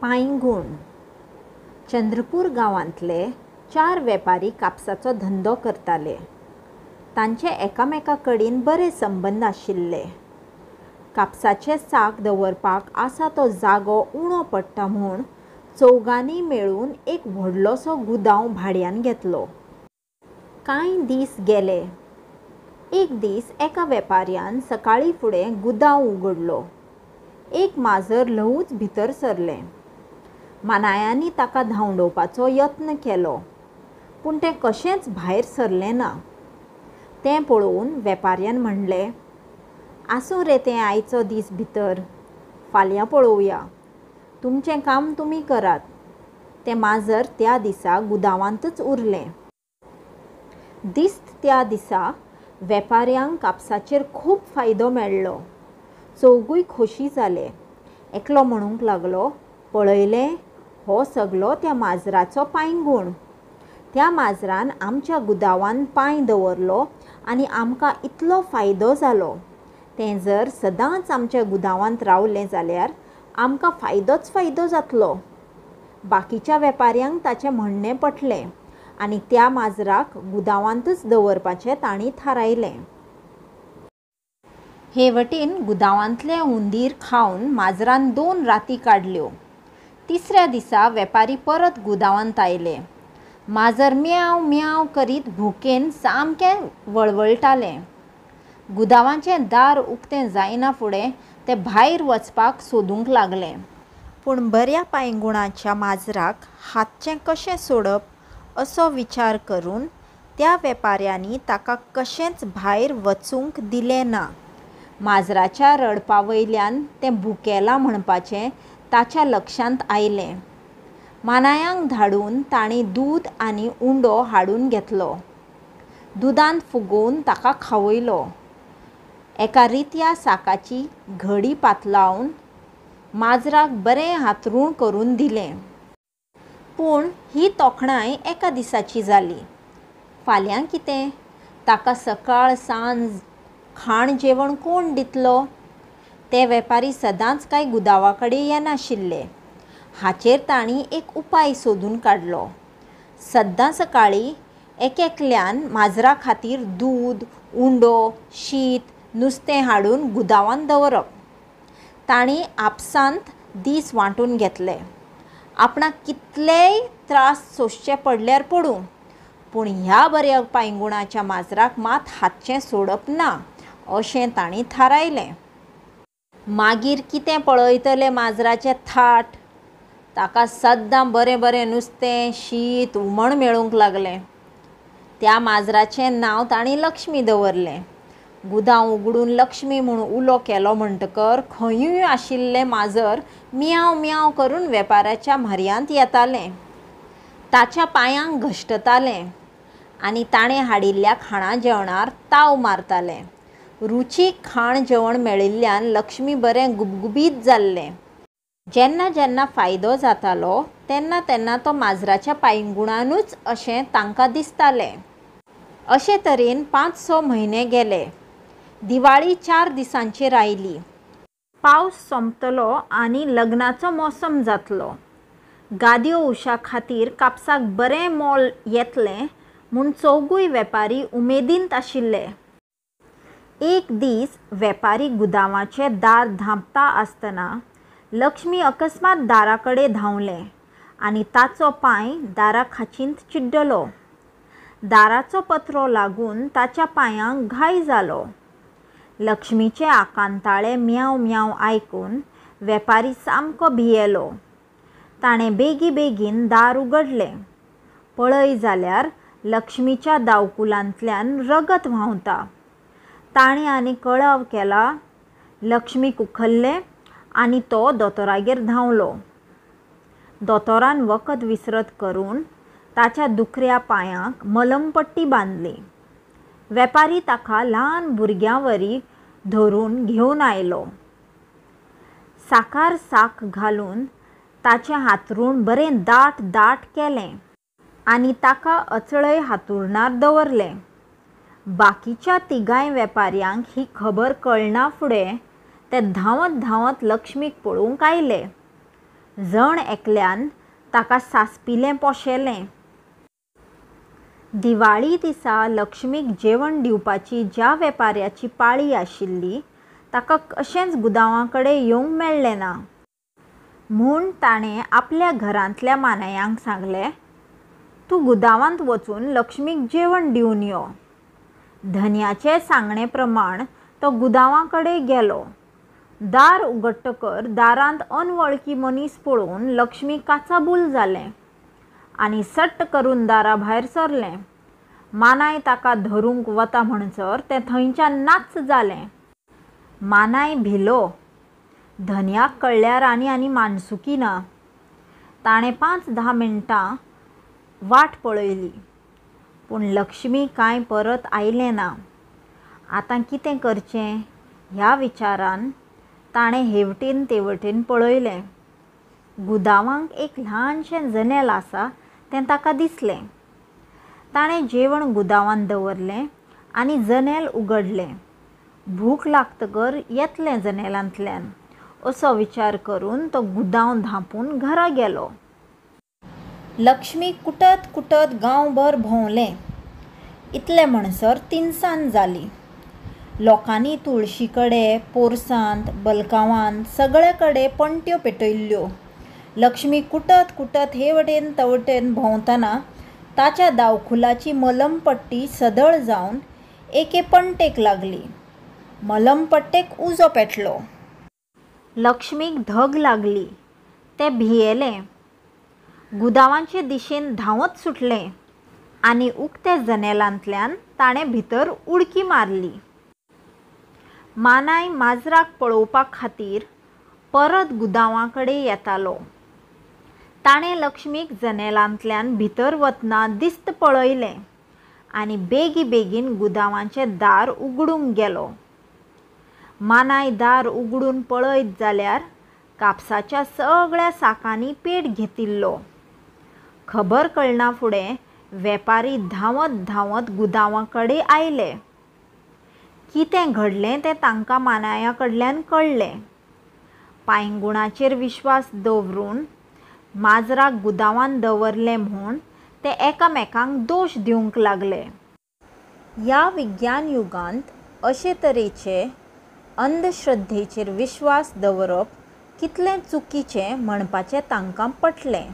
पांयगूण. चंद्रपूर गांवांतले 4 वेपारी कापसाचो धंदो करताले. तांचे एकामेका कडेन बरे संबंद आशिल्ले. कापसाचे साक दवरपाक आसा तो जागो उणो पडटा म्हूण चौगांनीय मेळून एक व्हडलोसो गुदांव भाड्यान घेतलो. कांय दीस गेले. एक दीस एका वेपाऱ्यान सकाळीं फुडें गुदांव उगडलो. एक माजर ल्हवूच भितर सरलें. मानायांनी ताका धांवडोवपाचो यत्न केलो, पूण तें कशेंच भायर सरलें ना. तें पळोवन वेपाऱ्यान म्हणलें, आसूं रे तें आयचो दीस भितर, फाल्यां पळोवया. तुमचें काम तुमी करात. तें माजर त्या दिसा गुदांवांतच उरलें. दिस्त त्या दिसा वेपाऱ्यांक कापसाचेर खूब फायदो मेळ्ळो. चौगूय खोशी जाले. एकलो म्हणूंक लागलो, पळयलें, हो सगलो त्या माजराचो पांयगूण. त्या माजरान आमच्या गुदांवांत पांय दवरलो आनी आमकां इतलो फायदो जालो. तें जर सदांच आमच्या गुदांवांत रावलें जाल्यार आमकां फायदोच फायदो जातलो. बाकीच्या वेपाऱ्यांक ताचें म्हणणें पटलें आनी त्या माजराक गुदांवांतच दवरपाचें तांणी थारायलें. हे वटेन गुदांवांतले हुंदीर खावन माजरान 2 राती काडल्यो. तिसऱ्या दिसा वेपारी परत गुदांवांत आयले. माजर म्यांव म्यांव करीत भुकेन सामकें वळवळटालें. गुदांवाचें दार उक्तें जायना फुडें तें भायर वचपाक सोदूंक लागलें. पूण बऱ्या पांयगुणाच्या माजराक हातचें कशें सोडप असो विचार करून त्या वेपाऱ्यांनी ताका कशेंच भायर वचूंक दिलें ना. माजराच्या रडपा वयल्यान तें भुकेलां म्हणपाचें ताच्या लक्षांत आयलें. मानायांक धाडून तांणी दूद आनी उंडो हाडून घेतलो. दुदांत फुगोवन ताका खावयलो. एका रित्या साकाची घडी पातलावन माजराक बरें हातरूण करून दिलें. पूण ही तोखणाय एका दिसाची जाली. फाल्यां कितें? ताका सकाळ सांज खाण जेवण कोण दितलो? ते वेपारी सदांच कांय गुदांवा कडेन येनाशिल्ले. हाचेर तांणी एक उपाय सोदून काडलो. सद्दां सकाळीं एकएकल्यान माजरा खातीर दूद, उंडो, शीत, नुस्तें हाडून गुदांवांत दवरप. तांणी आपसांत दीस वांटून घेतले. आपणाक कितलेय त्रास सोंसचे पडल्यार पडूं, पूण ह्या बऱ्या पांयगुणाच्या माजराक मात हातचें सोडप ना अशें तांणी थारायलें. मागीर कितें पळयतले माजराचें थाट. ताका सद्दां बरें बरें नुस्तें, शीत, हुमण मेळूंक लागलें. त्या माजराचें नांव तांणी लक्ष्मी दवरलें. गुदांव उगडून लक्ष्मी म्हूण उलो केलो म्हणटकर खंयूय आशिल्लें माजर म्यांव म्यांव करून वेपाऱ्याच्या म्हऱ्यांत येतालें. ताच्या पांयांक घश्टतालें आनी ताणें हाडिल्ल्या खाणा जेवणार ताव मारतालें. रुचीक खाण जेवण मेळिल्ल्यान लक्ष्मी बरें गुबगुबीत जाल्लें. जेन्ना जेन्ना फायदो जातालो तेन्ना तेन्ना तो माजराच्या पांयगुणानूच अशें तांकां दिसतालें. अशे तरेन 5-6 म्हयने गेले. दिवाळी 4 दिसांचेर आयली. पावस सोंपतलो आनी लग्नाचो मोसम जातलो. गादयो उशा खातीर कापसाक बरें मोल येतलें म्हूण चौगूय वेपारी उमेदींत आशिल्ले. एक दीस वेपारी गुदांवाचें दार धांपता आसतना लक्ष्मी अकस्मात दारा कडेन धांवलें आनी ताचो पांय दारा खाचींत चिड्डलो. दाराचो पत्रो लागून ताच्या पांयांक घाय जालो. लक्ष्मीचे आकांताळे म्यांव म्यांव आयकून वेपारी सामको भियेलो. ताणें बेगीबेगीन दार उगडलें. पळय जाल्यार लक्ष्मीच्या दावकुलांतल्यान रगत व्हांवता. ताणें आनी कळाव केला. लक्ष्मीक उखल्लें आनी तो दोतोरागेर धांवलो. दोतोरान वखद विसरत करून ताच्या दुखऱ्या पांयांक मलमपट्टी बांदली. वेपारी ताका ल्हान भुरग्यांवरी धरून घेवन आयलो. साकार साक घालून ताचें हातरूण बरें दाट दाट केलें आनी ताका अचळय हातुरणार दवरलें. बाकीच्या तिगांय वेपाऱ्यांक ही खबर कळना फुडें ते धांवत धांवत लक्ष्मीक पळोवंक आयले. जण एकल्यान ताका सांसपिलें पोशेलें. दिवाळी दिसा लक्ष्मीक जेवण दिवपाची ज्या वेपाऱ्याची पाळी आशिल्ली ताका कशेंच गुदांवा कडेन येवंक मेळ्ळें ना. म्हूण ताणें आपल्या घरांतल्या मानायांक सांगलें, तूं गुदावांत वचून लक्ष्मीक जेवण दिवन यो. धनयाचे सांगणे प्रमाण तो गुदांवा कडेन गेलो. दार उगडटकर दारांत अनवळखी मनीस पळोवन लक्ष्मी काचाबूल जालें आनी सट्ट करून दारा भायर सरलें. मानाय ताका धरूंक वता म्हणसर तें थंयच्यान नाच्च जालें. मानाय भिलो. धनयाक कळ्ळ्यार आनी आनी माणसुकी ना. ताणें 5-10 मिणटां वाट पळयली. पूण लक्ष्मी कांय परत आयलें ना. आतां कितें करचें ह्या विचारान ताणें हेवटेन तेवटेन पळयलें. गुदावांक एक ल्हानशें जनेल आसा तें ताका दिसलें. ताणें जेवण गुदावांत दवरलें आनी जनेल उगडलें. भूक लागतकर येतलें जनेलांतल्यान असो विचार करून तो गुदांव धांपून घरा गेलो. लक्ष्मी कुटत कुटत गांवभर भोंवलें. इतले म्हणसर तिनसांज जाली. लोकांनी तुळशी कडेन, पोरसांत, बल्कांवांत सगळे कडेन पणट्यो पेटयल्ल्यो. लक्ष्मी कुटत कुटत हे वटेन तेवटेन भोंवतना ताच्या दावखुलाची मलमपट्टी सदळ जावन एके पणटेक लागली. मलमपट्टेक उजो पेटलो. लक्ष्मीक धग लागली. तें भियेलें. गुदावांचे दिशेन धांवत सुटलें आनी उकत्या जनेलांतल्यान ताणें भितर उडकी मारली. मानाय माजराक पळोवपा खातीर परत गुदांवा कडेन येतालो. ताणें लक्ष्मीक जनेलांतल्यान भितर वतना दिस्त पळयलें आनी बेगीबेगीन गुदावांचें दार उगडूंक गेलो. मानाय दार उगडून पळयत जाल्यार कापसाच्या सगळ्या साकांनी पेट घेतिल्लो. खबर कळना फुडें वेपारी धांवत धांवत गुदांवा कडेन आयले. कितें घडलें तें तांकां मानाया कडल्यान कळ्ळें. पांयगुणाचेर विश्वास दवरून माजराक गुदावांत दवरलें म्हूण ते एकामेकांक दोश दिवंक लागले. ह्या विज्ञान युगांत अशे तरेचे अंधश्रद्धेचेर विश्वास दवरप कितलें चुकीचें म्हणपाचें तांकां पटलें.